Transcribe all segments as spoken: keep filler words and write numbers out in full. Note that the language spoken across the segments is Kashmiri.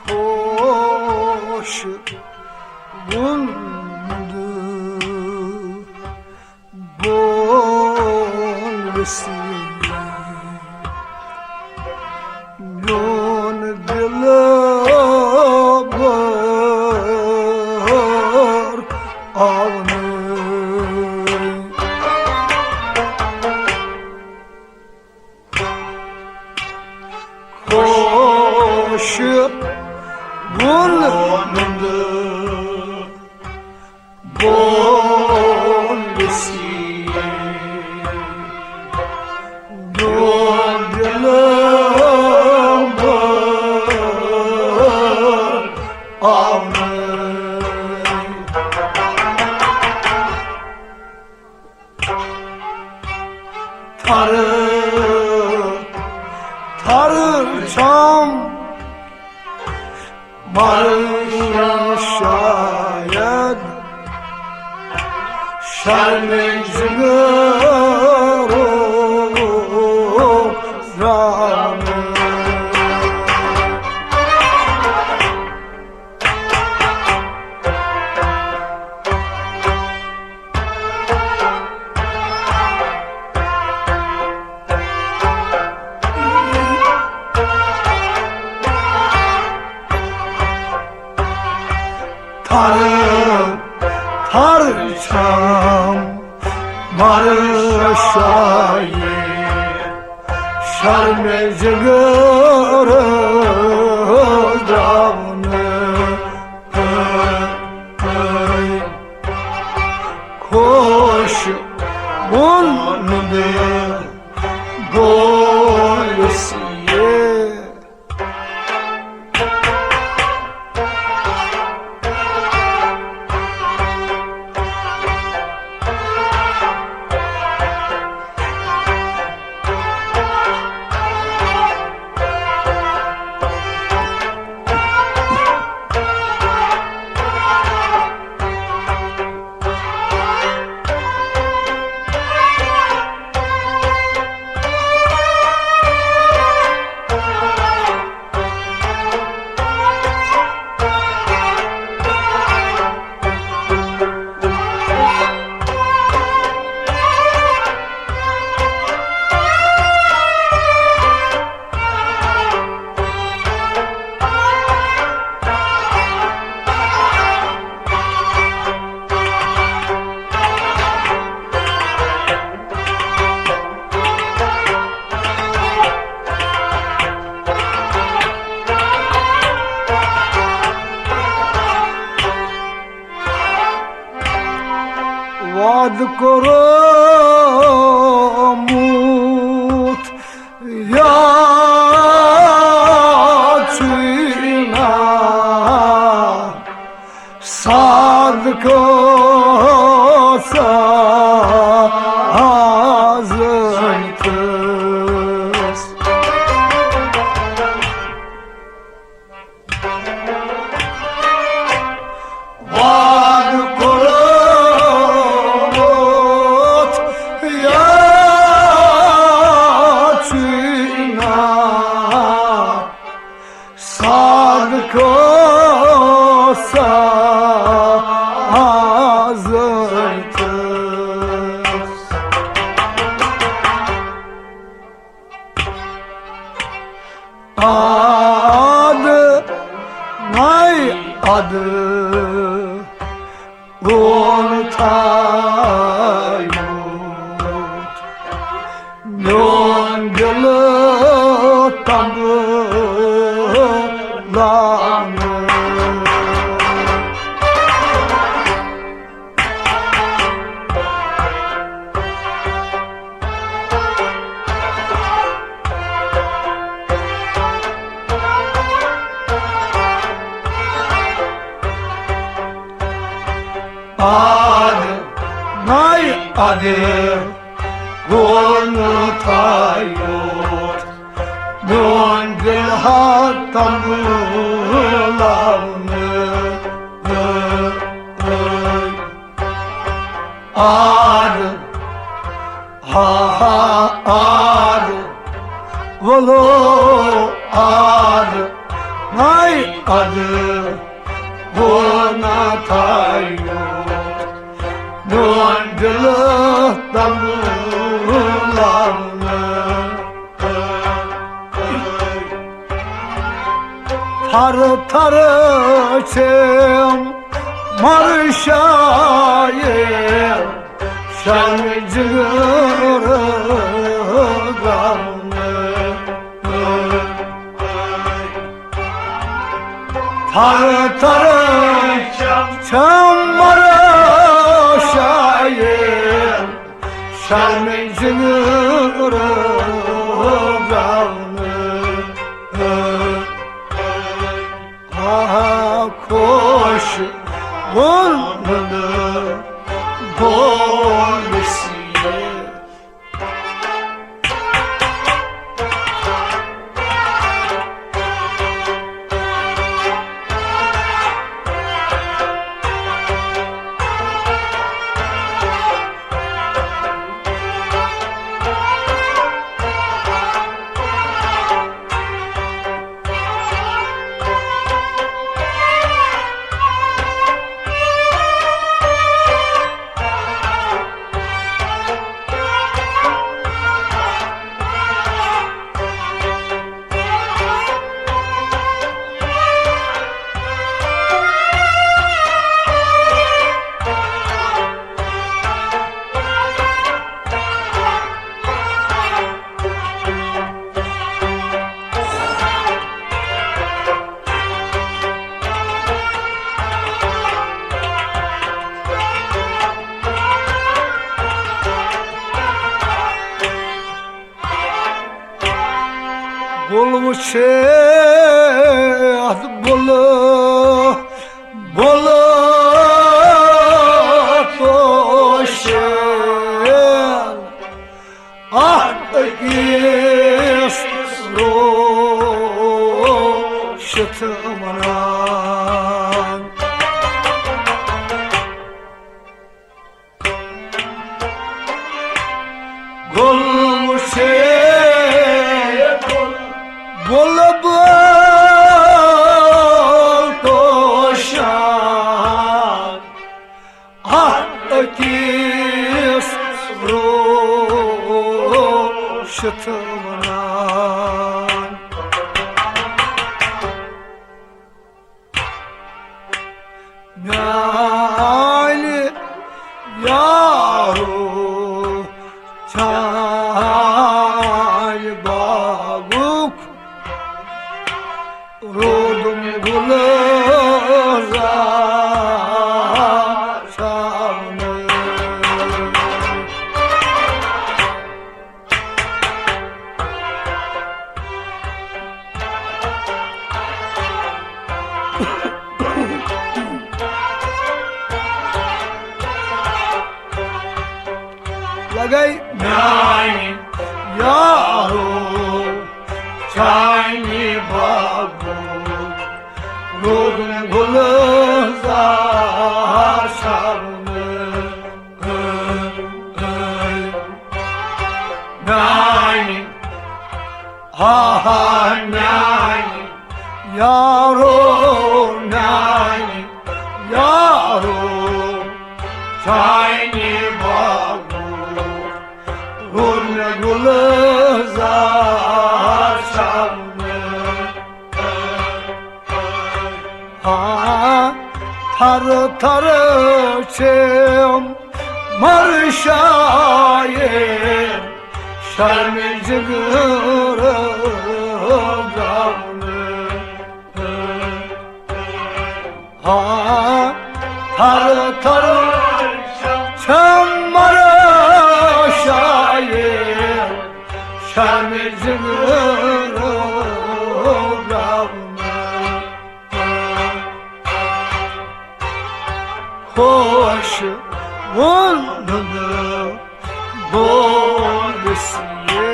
خۄش وُنٛد بون وسیع، میون دلبر آو نہٕ۔ خۄش وُنٛد بون وسیع، میون دلبر آو نہٕ۔ تھر تھر چھم مرشد شاید، شرمہِ جگرُک درامُت۔ تھر تھر چھم مرشد شاید، شرمہِ جگرُک درامُت۔ خۄش وُنٛد بون وسیع۔ وعدٕ کوٚرمُت یاد چھُے نا، صادقو سا آز أنتس۔ وعدٕ کوٚرمُت یاد چھُے نا، صادقو سا آز أنتس۔ اَدٕ نَے اَدٕ ووٚن تھایوٚمُت۔ دِلہٕ تنٛبہٕ لاونہٕ۔ آد، ناے اَدٕ، گوٚو نہٕ تھایوت میون دِل ہا تنٛبہٕ لاونہٕ۔ آد، ہا ہا، آد، وَلو آد، ناے اَدٕ، گوٚو نہٕ تھایوت میون دِل تنٛبہٕ لاونہٕ۔ تھر تھر چھم مر شاید شرم جگر گم۔ تھر تھر چھم مر شاید شرم جگر گم۔ آ، خۄش ووٚن نہٕ بولس یہِ۔ گُل وٕچھِتھ بُلہٕ، بُلہٕ توشہِ۔ اَتھ أکِس روشِتھ وَنان۔ گُل وٕچھے بُلبُل توشان۔ اَتھ أکِس روشِتھ وَنان۔ میٛانہِ یارو، چانہِ باغُک روٗدُم گُلزار ساونہٕ۔ لگے میٛانہِ یارو، چانہِ باغُک روٗدُم گُلزار ساونہٕ۔ میٛانہِ، ہا ہا، میٛانہِ یارو، میٛانہِ یارو، چانہِ باغُک روٗد مےٚ گُلزار ساونہٕ۔ ہاں، تھر تھر چھم مر شاید شرمہِ جگرٕ گاونہٕ۔ ہا، تھر تھر چھم مرٕ شایہِ، شرمہِ جگرٕ گاونہٕ۔ خۄش ووٚنُن بولس یہِ۔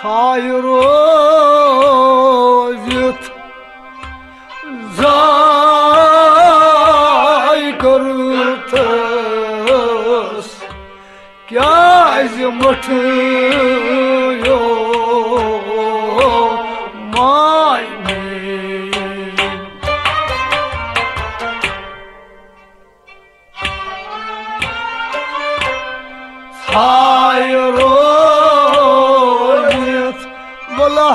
سایہِ روزِتھ زاے کٔرٕتھس، کیٛازِ مٹھیو ماے میٲنۍ؟ سایہِ روزِتھ وَلہ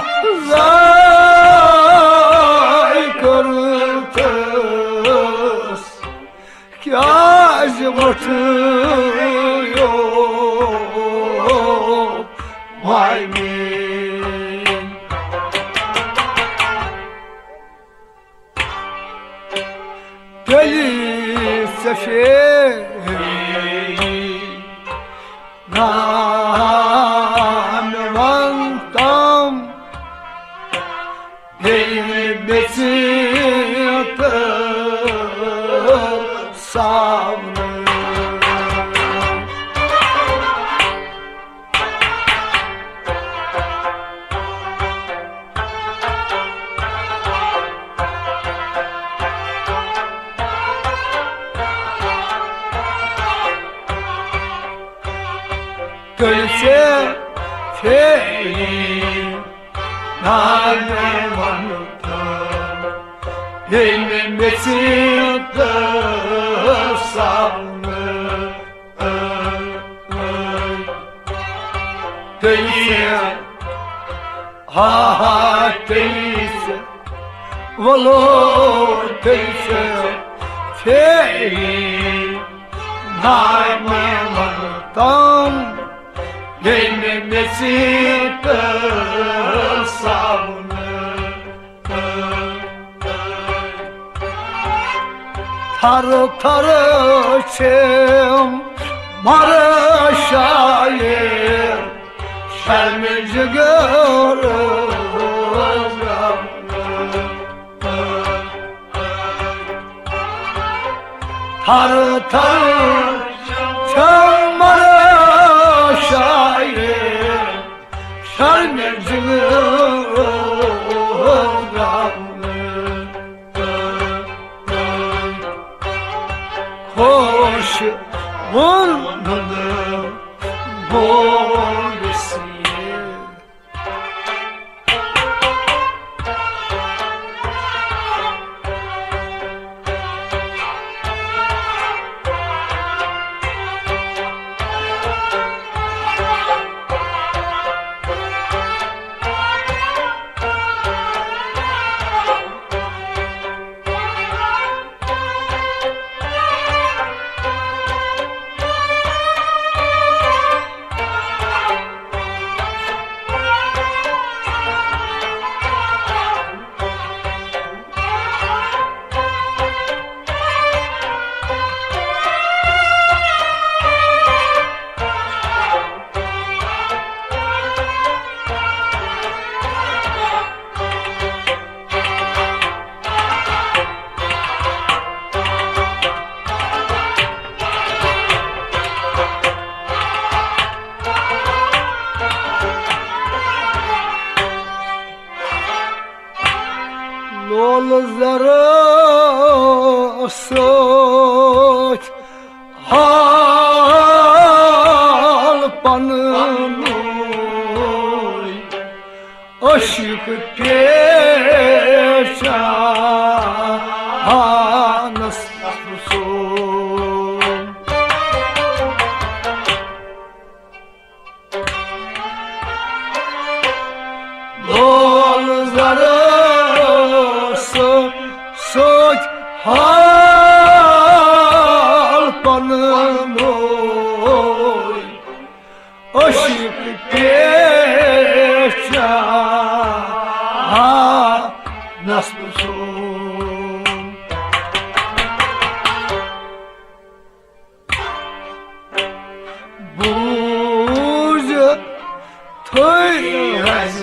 زاے کٔرٕتھس، کیٛازِ مٹھیو ماے میٲنۍ؟ تیٚلہِ ژےٚ شیری نام وَنتم، ییٚلہِ مےٚ ژیٖر تہٕ سامنہٕ۔ تُلسہِ پھیری نانہِ وَنُتھ، ییٚلہِ مےٚ ژیٖر تہٕ سامنہٕ۔ تیٚلہِ ہا ہا تیٚلہِ وَلو تیٚلہِ پھیری نانہِ وَنُتھ، ییٚلہِ مےٚ ژیٖر تہٕ سامنہٕ۔ تھر تھر چھم مرٕ شایہِ، شرمہِ جگر۔ تھر تھر چھم مرٕ شایہِ، شرمہِ جگر۔ خۄش ووٚن بولس یہِ۔ پننُے عشق پیچانس سُہ۔ لول زرس سۭتۍ حال پننُے عشق پیچانس سُہ۔ بوٗزِتھ تھٲے رزِ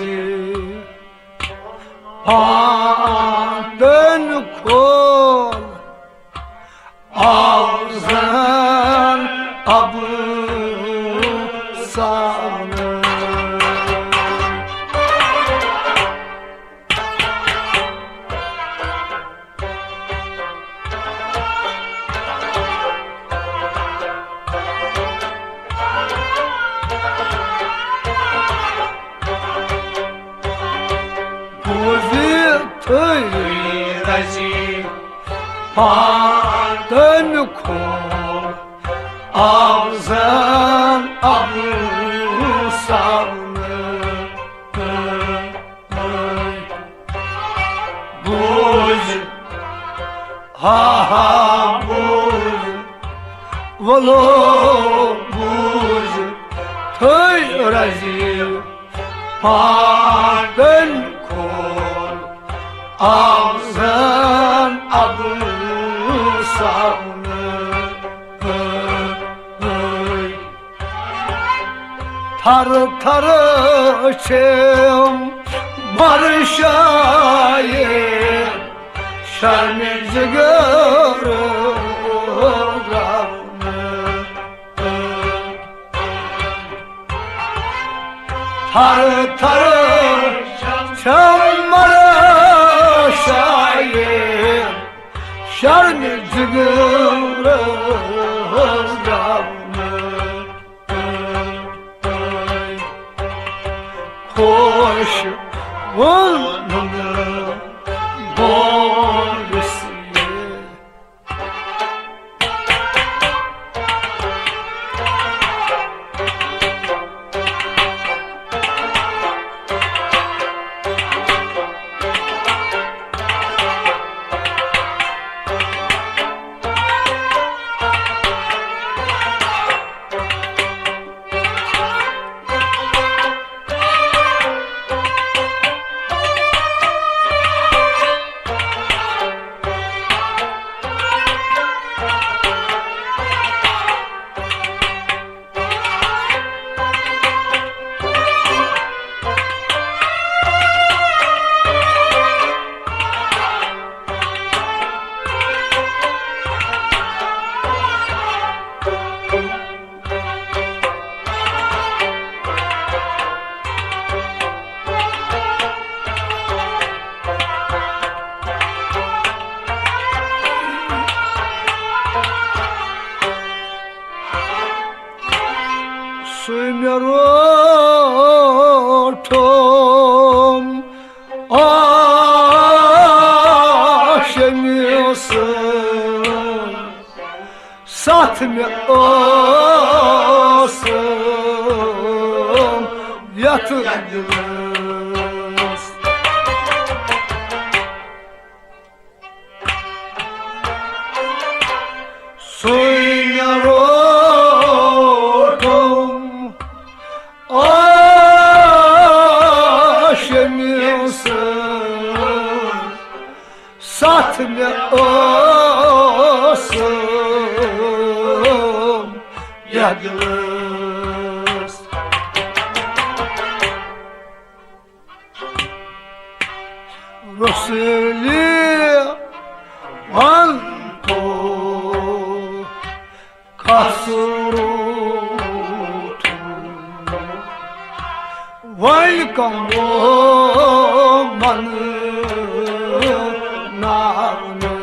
پانتن کھول آو زن ابہٕ سامنہٕ۔ بوٗزِتھٕے رزِ پانتن کھول آو زن ابہٕ سامنہٕ۔ بوٗز، ہا ہا بوٗز، وَلو بوٗز، تھٲے رزِ پانتن کھول آو زن ابہٕ سامنہٕ۔ تھر تھر چھم مرشایے شرمہِ جگر درٛاونہٕ۔ تھر تھر چھم مرشایے شرمہِ جگر درٛاونہٕ۔ خۄش ووٚنُن بولس یہِ۔ سُے مےٚ روٹھوم آشمی سۭتۍ۔ ستھ مےٚ ٲسٕم یتھ دِلس۔ سُے مےٚ روٹھوم آشمی سۭتۍ۔ ستھ مےٚ ٲسٕم یتھ دِلس۔ رسولی ون تو کس روٹھوم وۄنۍ کمو من ناونہٕ۔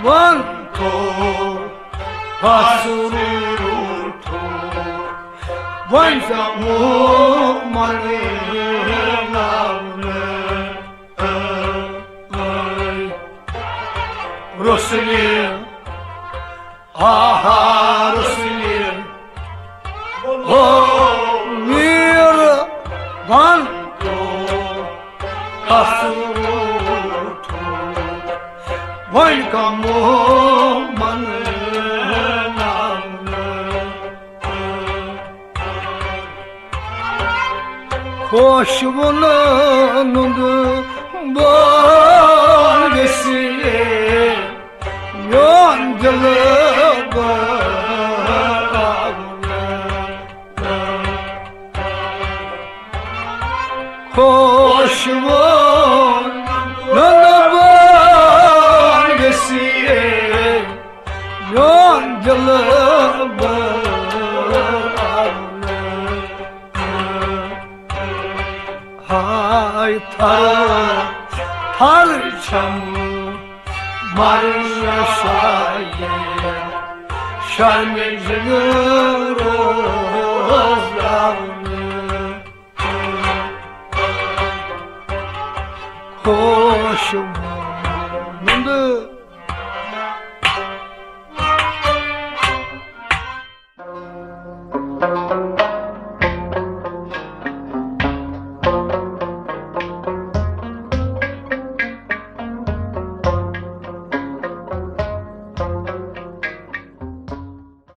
وَن تو حسرو تو وَن سا مومن ناونہٕ رسلی، آہا رسلی، او میر وَن تو حسرو تو وَن کمو من ناونہٕ۔ خۄش ووٚنُن بول گژھِ میون دِل بہٕ۔ خۄش ووٚن نبان گژھِ میون دِل بہٕ۔ ہاے تھر تھر چھم مرن شاید شرمہِ جگر روز گاونہٕ۔ خۄش ووٚن